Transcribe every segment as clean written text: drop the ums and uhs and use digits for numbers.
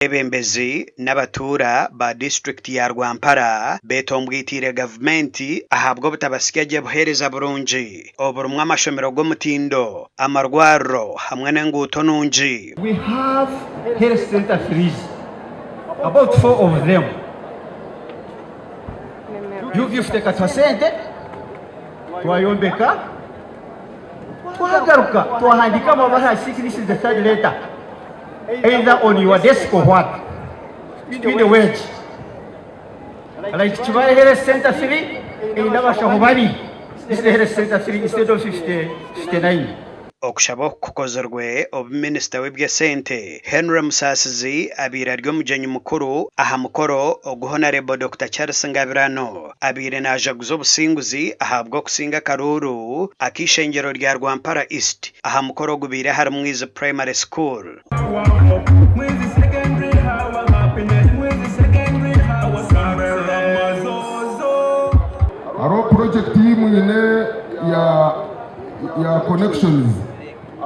Abeebembezi n'abatuura ba disiturikiti ya Rwampara beetombwitiire gavumenti ahabw'obutabatsya gye buheereza burungi oburimu amashomero g'omutindo, amarwariro hamwe n'enguuto nungi. We have health center threes, about four of them. UVF tekatuha sente twayombeka twagaruka twahandiika amabaruha I think this is the third letter. Either on your desk or what? Twine wage. Like Kibale Health Center 3 eine abashaho babiri. This is the Health Center 3 instead of 50, 59. Okushaba oku kukozirwe obu minisita w'eby'esente, Henry Musaasizi abaire ari omugyenyi mukuru aha mukoro ogu Honarebo Dokita Charles Ngabirano abaire naajaguza obusinguzi ahabw'okusinga akaruuru ak'eishengyero rya Rwampara East aha mukoro ogubaire ahari Mwizi Primary School. Hariho purojekiti ei mwine ya ya connections.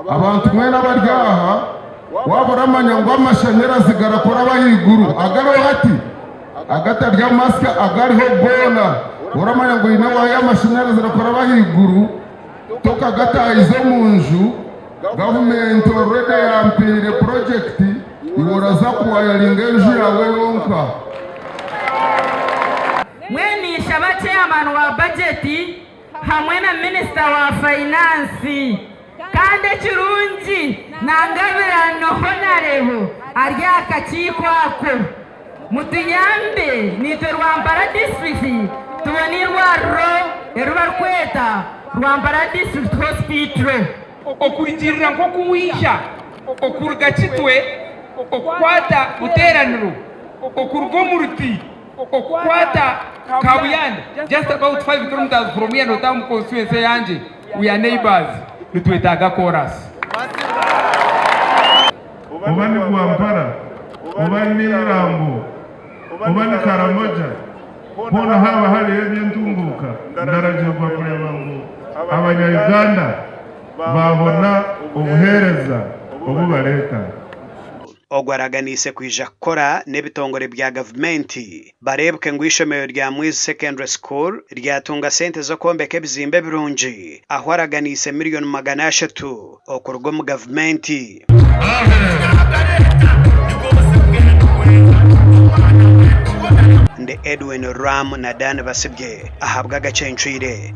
Abantu mwena abari aha waaba oramanya ngu amashanyarazi garakora ahaiguru agariho hati agatari amasya agariho goona oramanya ngu oine waaya y'amashanyarazi erakora ahaiguru Tokagatahize omu nju, gavumenti already yampaire purojekiti, iwe oraza kuwayaringa enju yaawe yonka. Mbwenu ninshaba chairman wa budget hamwe na minister wa finance kandi ekirungi na Ngabirano Honarebo ari aha kakiiko ako mutuyambe naitwe Rwampara district tubone eirwariro eri barikweta Rwampara district hospital. Okurugiirira nk'oku waija okuruga Kitwe okukwata Buteeraniro, okuruga omu Ruti okukwata Kabuyanda, just about 5 kilometres from here nootaaha omu constituency eyangye, we are neighbours, nitwetaaga koorasi. Oba ni Rwampara, oba ni Irambo, oba ni Karamoja, hoona haaba hariyo eby'entunguuka, ndaragirwa kureeba ngu abanya-Uganda baabona obuheereza obu bareetaaga. Ogu araganiise kwija kukora n'ebitongore bya gavumenti bareebeke ngu eishomero rya Mwizi Secondary School ryatunga sente z'okwombeka ebizimbe birungi ahu araganiise miriyoni 300 okuruga omu gavumenti. Ndi Edwin Ram na Dan Basibye ahabw'agacencwire.